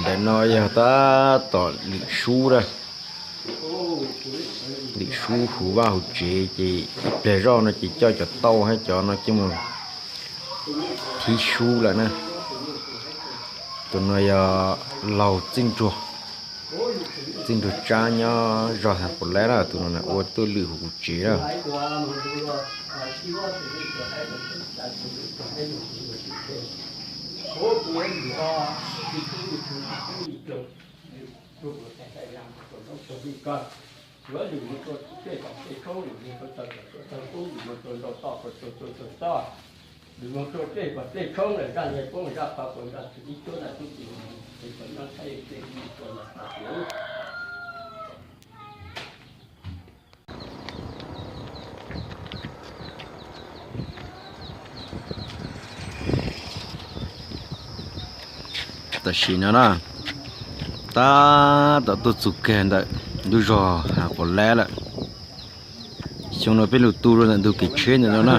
Ntawm no yog tab tom lwm sub na. Lwm sub hauv vaj hauv tsev ces ib pliag zoj no ces coj cov tauj thiab cov no coj mus thib sub lawm na. Tus no yog laug Txij Nruag, Txij Nruag Tsab nyob zos Hav Pos Laib na, tus no ua tuaj lwm hauv kuv tsev na. Tam sim no na, tab tom tuaj txug kiag ntawm ntug zos Hav Pos Laib lawm. Xyoo no peb lug tu rau ntawm ntug kev tsheb ntawm no na.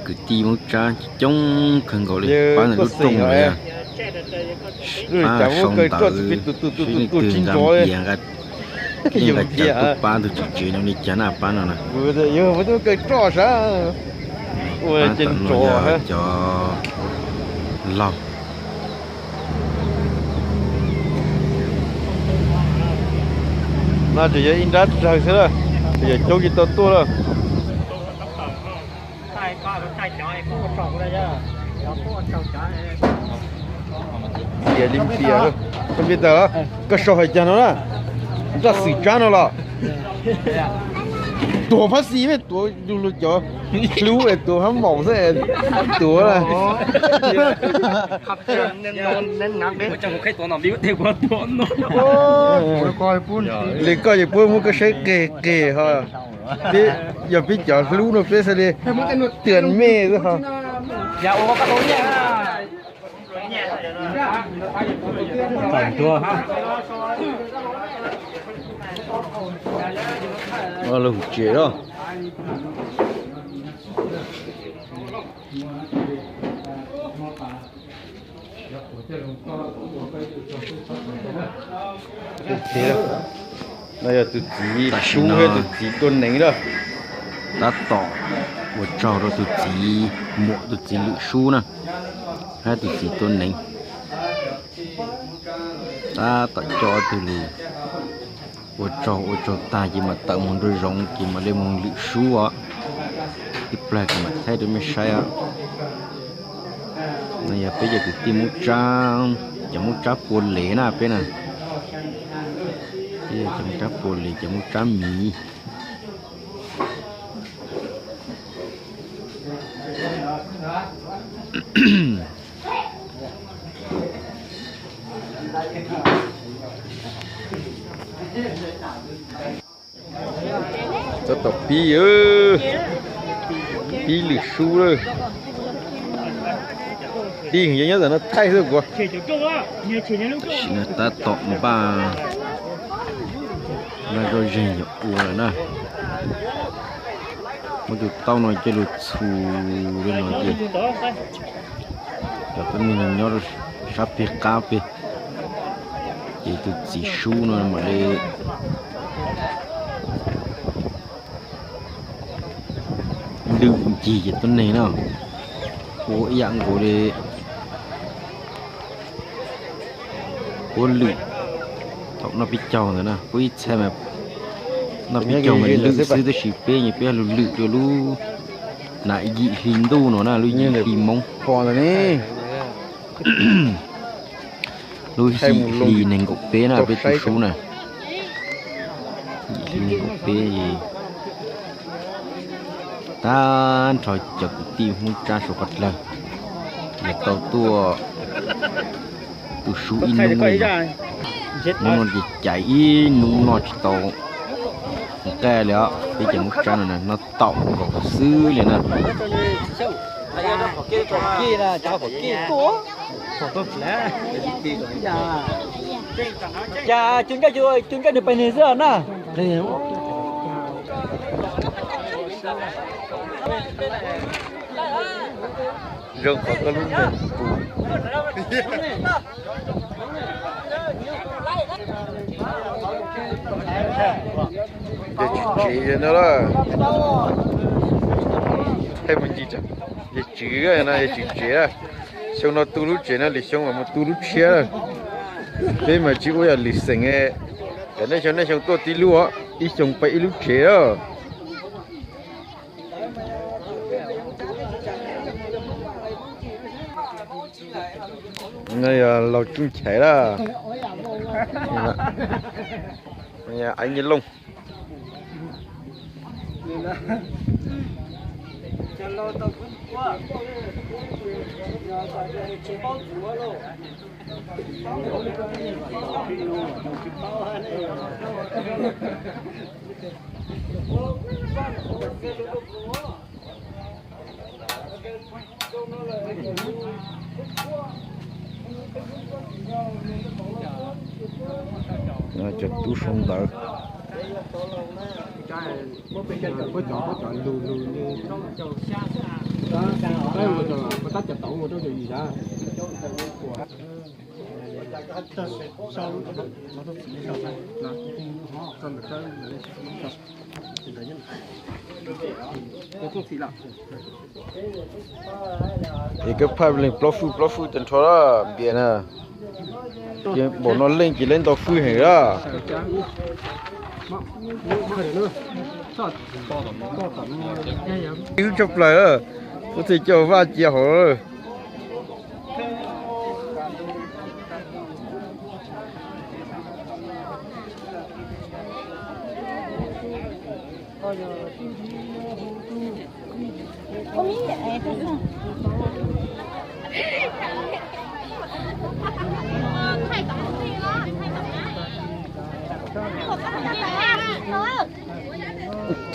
Kwv tij Hmoob Tsab coob kawg nkaus li, pab ntawm lub rooj no yog pab sau ntawv, seb leej twg nqa npias nqa, nqa cawv tuaj pab ntug tsev tsev no li cas na, pab no na. Pab tom no yog cov laug. No tseem yog ib nrab tsawg xwb na, tseem yog coob tsis tau tuaj lawm. Npias li npias, koj npias tawm, koj sau hais cas no na, nraj xwm tsab no los. Tuav phab xis, tuav lu lu cov hlub es tuav hab maum xwb, tuav na. Li koj ces puab muab koj saib qeg qeg ho. Peb yog peb cov hlub no peb xav li tias mej xwb ho. Lug tsev lawm. No yog tus txiv sub thiab tus txiv tuaj neev lawm. Tab tom ua tsaug rau tus txiv muam tus txiv lwm sub na, hab tus txiv tuaj neev. Tab tom coj ob tug lug ua tsaug, ua tsaug tag ces mam tawm moog nraum zoov ces mam li moog lwm sub os. Ib plag ces mam thaij rau mej saib os. No yog peb cov kwv tij Moob Tsab, cov Moob Tsab Pua Lev na peb na. Peb yog cov Moob Tsab Pua Lev, cov Moob Tsab Miv. Tab tom pib, pib lwm sub lawm. Pib yog nyob ntawm no thaij xwb kuv. Tam sim no tab tom npaj, npaj zoj zeeg yog ua lawm na. Muab tus taub no coj lug txhus li no ces cov tuab neeg nyob rau sab peg qab peg, ces tus txiv sub no mam li lwm ncig ces tuab neeg na, puab ib yam nkaus li puab lwm thaum noj peb caug ntawd na, puab ib txhia mas noj peb caug mas lwm xwb, tab sis peb, peb lug lwm rau lub nas yim hli ntuj no na, lub yim hli Moob. Lub yim hli nees nkaum peb na peb tug sub na. Yim hli nees nkaum peb es tag nrho cov kwv tij Hmoob Tsab suav qhov dlawg, yog tau tuaj tu sub ib hnub li. Hnub no ces caiv ib hnub noj tsis tau nqaij li os. Peb cov Hmoob Tsab no noj taum nkaus xwb li na. Cas cu ncaj, cu ncaj nws pais nws xwb na. Zoo qhov koj lub npe tus. Yog tsis tsev no lawm. Thaij mus ncig tso. Yog tswv no yog tswv tsev. Xyoo no tu lub tsev no lwm xyoo mam mus tu lub tshiab. Peb mas tsis ua yam lwm xeem, cov nej xyoo nej xyoo tuaj tib lub, ib xyoo peb ib lub tsev lawm. No yog laus tsuj nchaiv lawm. Aiv Nyiaj Looj. Cov tub sau ntawv. Es koj phaj leej plaub hwj plaub hwj tag nrho lawm npias na. Ces npaum no leej ces leej ntau hwj heev lawm. Wb tshaj plaws lawm, kuv thiaj coj Vaj cia hauv lawm.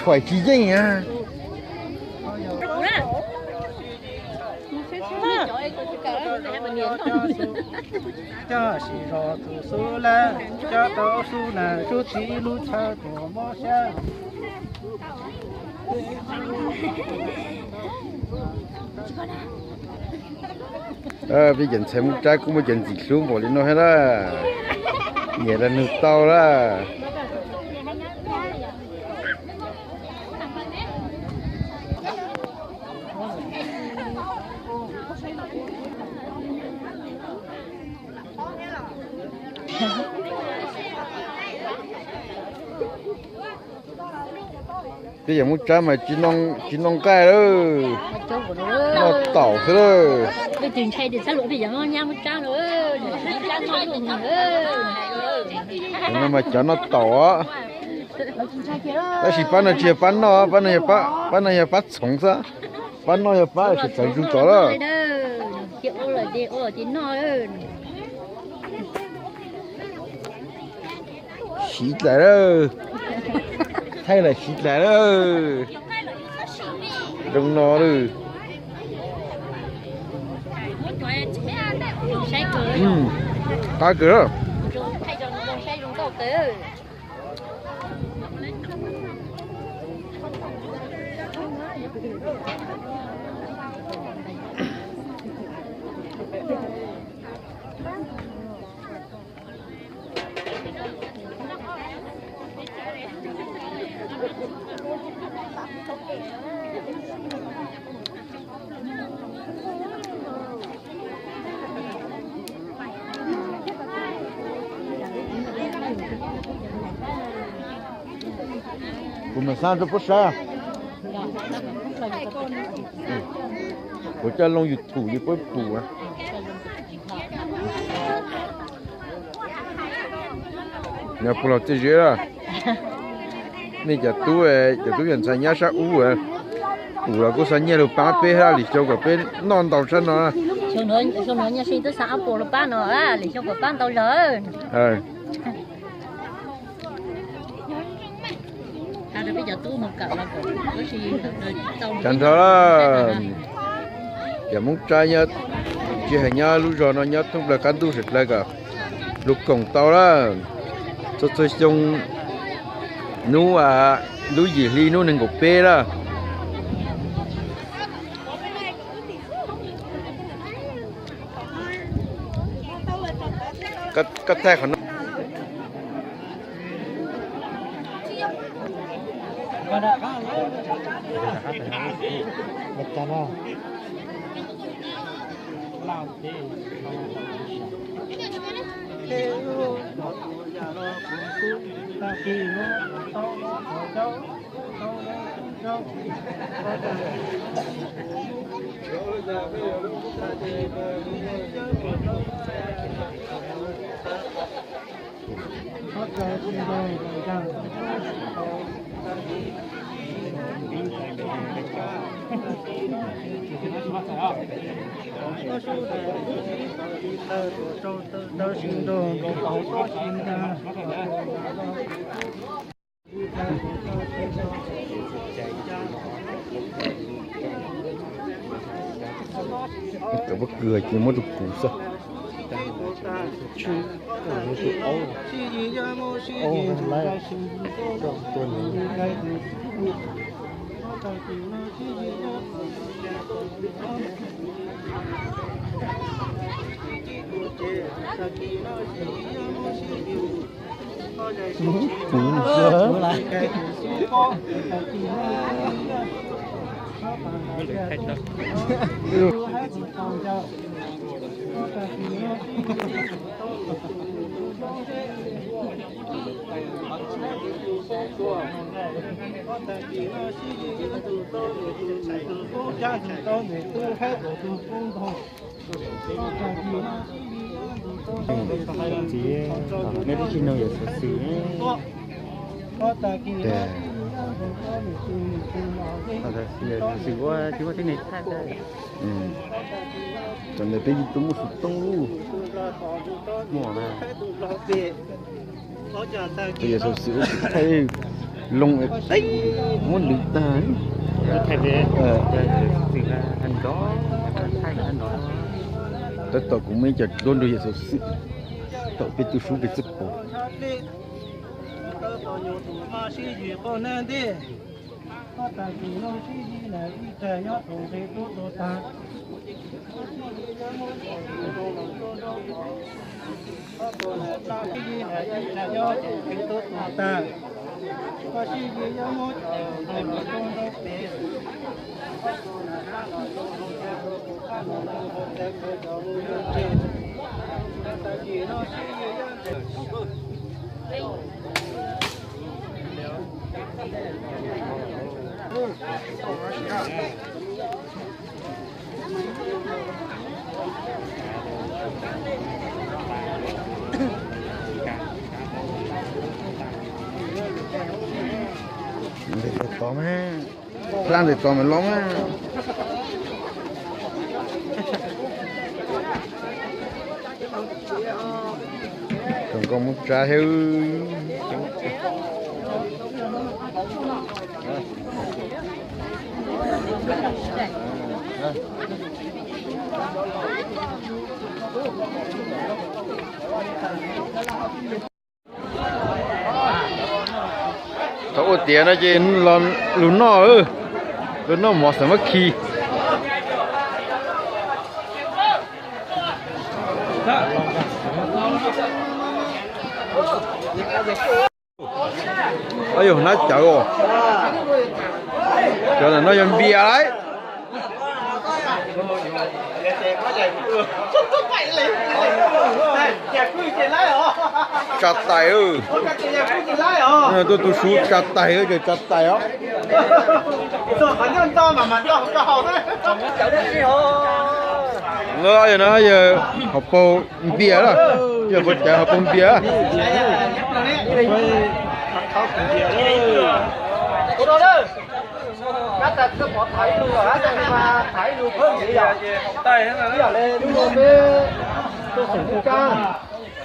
Thuam tsis yeej a. Coj sim zos tus xub lawm, coj tau xub na, xub txiv lub chaw tus mob siab. Peb cov ntxhais Hmoob Tsab kuj muaj cov ntxim hlub npaum li no thiab na. Nyiam los nug tau lawm. Peb yog Hmoob Tsab mas tsis noj nqaij lawm, noj taum xwb lawm. No mas cov noj taum os. Tab sis pab no tsis yog pab noj, pab no yog pab txhoov xwb. Pab noj yog pab txawv zus tod lawm. Siv dlais lawm. Thaij lawm siv dlais lawm. Zoo no lawm. Qab kawg. Kuv mam xa rau puab saib. Kuv coj loo YouTube li puab pum. Nyob puag los txiaj zeb lawm. Nej cov tub, cov tub yawm ntxhais nyob sab ub, pum los kuj xa nyiaj lug pab peb hab, lwm xyoo kom peb noj ntau tshaj no. Xyoo no nyiaj sib twb xa ob puas lug pab no, lwm xyoo kom pab ntau zog. Tag nrho, cov Hmoob Tsab nyob, tsis hais nyob lub zog no, nyob thoob plaws qab ntuj sawv dlawg kom lug koom tau lawm. Txhua txhua xyoo Hnub lub yim hli hnub nees nkaum peb lawm. Koj thaij qhov no. Cov pob kws ces muab rau kuv xwb. Txiv, nej twb tsis nug yawm Xauv Xwm. Yawm Xauv Xwm ua tsis muaj tib neeg thaij. Cov ntawd peb yug tuaj muaj xov tooj lub. Muaj na. Yawm Xauv Xwm ua tsis thaij loo es muab lwv tag. Tab tom kuv muaj ib co duab nrog yawm Xauv Xwm, tom peb tu sub peb txawj pom. Ntes tau tod mas, plab ntes tod mas loj mas. Kom nkauj muab tsa thiab. Thaum ua tiav no ces lug noj, lug noj mov xav mab khi. Yog nab cawv os. Cov ntawm no yog npias lauj. Tsa tais, tuaj tu sub tsa tais ces tsa tais os. Yog no yog hauv paug npias lawm, yog puas cawv hauv paug npias.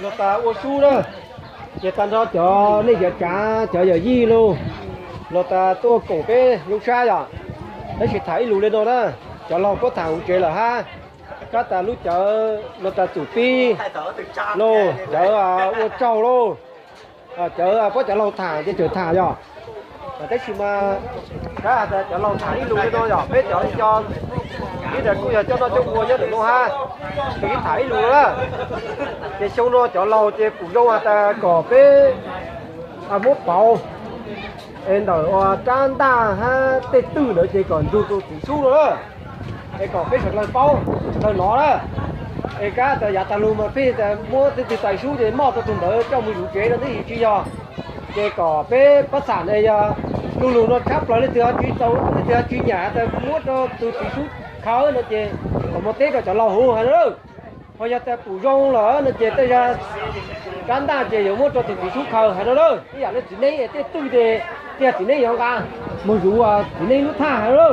Los tas ua sub na, ces tag nrho cov nej cov tsav cov yawm yij los, los tas tuaj koom peb lub sab yom. Tab sis tham ib lus li no na, cov laug puab tham hauv tsev lawm hab, kab tas lub cawv los tas txum pib lauj, cawv ua tsaug lauj. Cov, puab cov laug tham ces tseem tham yog, tab sis mas kab has tas cov laug tham ib lus li no yog peb cov cov ib tas kuj yog coj noj coj ua nyob ntawm no hab, ces tham ib lus na. Ces xyoo no cov laug ces pum zoo has tas kom peb muab pauv es ntawm ua rab ntaj hab tej twj ntawd ces kom nrug tus txiv sub no na, es kom peb sawv dlawg paub sawv dlawg nov na. Es kab tas yav tag lug mas pheej tas muab tej twg txais sub ces moj rua tug ntawd coj moog zuv tsev no twb tsis yog. Ces kom peb pab xam ne yog lug lug no tshab plaws leej twg ho tsis tau, leej twg ho tsis nyam tas muab rua tug txiv sub khawb no ces kom moog teb rua cov laug huv has na. Ho yog tas pum zoo lawm no ces tej zag rab ntaj ces yuav muab rua tug txiv sub khawb has na. Ib yam le txiv neeb tej twj ces tej txiv neeb yuav nqa moog zuv txiv neeb lub thaj has na.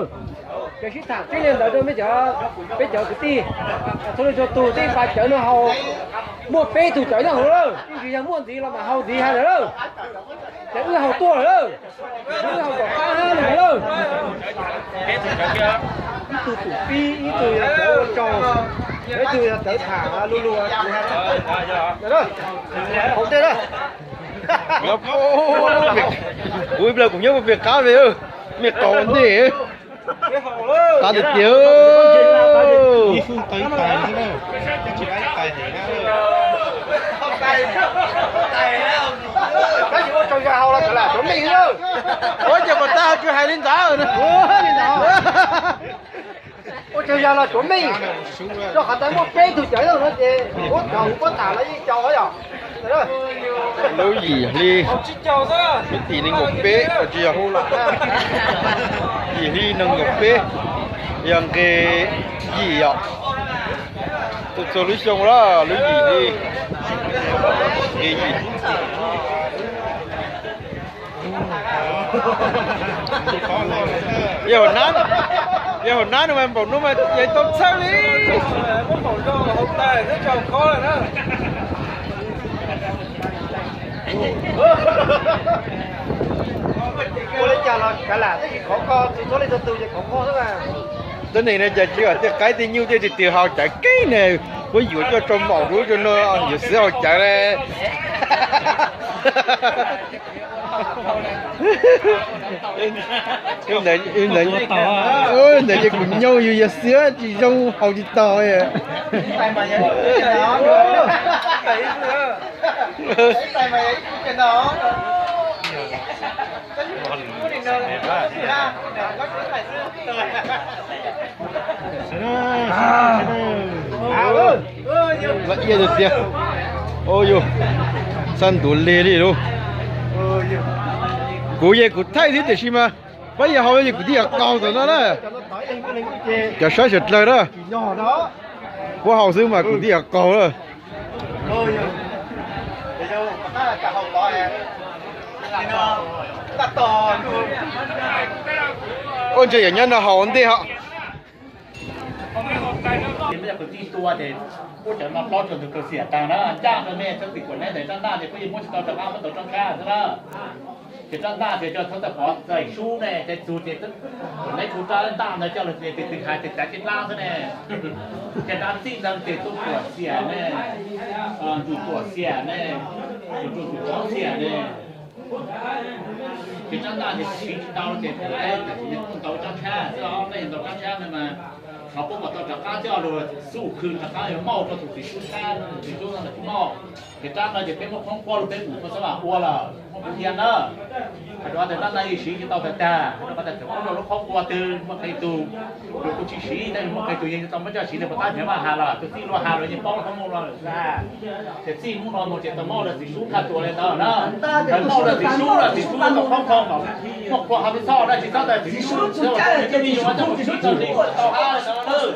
Ces sib tham tseeb li ntawd rua mej cov, peb cov kwv tij txhua leej txhua tug tej pab cawv no haus, muaj peb tug cawv nyob hauv lawm, ib ntsis yog muaj ntxiv los mas haus ntxiv has lawm. Ces wb haus tuaj lawm, wb haus kom qab hab lug lawm. Ib tug tum pib, ib tug yog cawv ua tsaug, ib tug yog cawv tham lug lug. Haus tej na. Kuv ib plaws kuv nyob puag pem qab pem, mej qaug ntej. Qab tiag tiag. Ua cas puas tag tsis hais li ntawd. Ua tsaug zag los tsuav meej, rua qhov tas muaj peb tug cawv no ces puab tham los yeej caum yom. Lub yim hli, lub tim nees nkaum peb tsis yog, yim hli nees nkaum peb, yog nqe yim yom. Txhua txhua lub xyoo lawm lub yim hli, nqe yim. Yog hauv nab, yog hauv nab no mas npaum no mas yeej tau txhawb li. Ua li cas los kav lam tab sis khov kho txhua leej txhua tug ces khov kho xwb mas. Tuab neeg no cas tsis kom tej qaib tej nyuj tej twg twg haus cawv keeb ne, puab yuav coj rau maum rau lub rau no, yuav xwb haus cawv le. Ntawd ces kuv nyob yus yog xiab tsis zoo haus tsis taus. Laj iab tiag tiag. Au yus, xab ntuav lig li lauj. Kuv yeej kuv thaij xwb tiam sis mas pab yog haus ces kuv tij yog qaug tom no na. Cov saib sawv dlawg na, puab haus xwb mas kuv tij yog qaug na. Ua ntshe yog nyob no haus ntej ho. Kwv tij tua ces puab cov no plaub tug ntawd kawg xiam taag na, ncaj rau nej txhua tus kuas neb ntawm rab ntaj ces puab yeej muab tsis tau rov qab muab tau rab ntsab xwb na. Ces rab ntaj ces coj txhob txawj pov txais sub ne, ces txug ces kuas neb tug rab ntaj ntawd coj los ces tes twg hais tes cav caj dlaab xwb ne. Ces rab txij ntawd ces tub tuam xiam ne, ntug tuam xiam ne, tus tus tub xiam ne. Ces rab ntaj ces siv tsis tau ces ntaus rab tshab xwb os, nej ntaus rab tshab no mas qhov puab kom tau rov qab coj lug xub khw rov qab yog mauj rau tus txiv sub tshab, tus txiv sub no tsis mauj. Ces rab no ces peb muab qhoob quaj lug peb pum puab xab vam ua lawm muaj kuv qhia na. Hais rau qhov tias rab ntaj yeej siv tsis tau tag tag, hais rau qhov tias thaum ub rau lub qhoob quaj twg muaj qee tug, tus kuj tsis siv tab sis muaj qee tug yeej tau muab coj siv li puas tab nrhiav maj has lawm, tus txij luag has lawm yeej paub qhov muaj lawm. Ces txij hnub no mus ces tau mauj rau txiv sub thaj tuam li ntawd na. Tau mauj rau txiv sub, rau txiv sub tau qhoob qhoo kom muaj qhua qhov twg txhob dab tsi txhob tau txiv sub txhob tau txiv sub tau li tau hab tau lawm.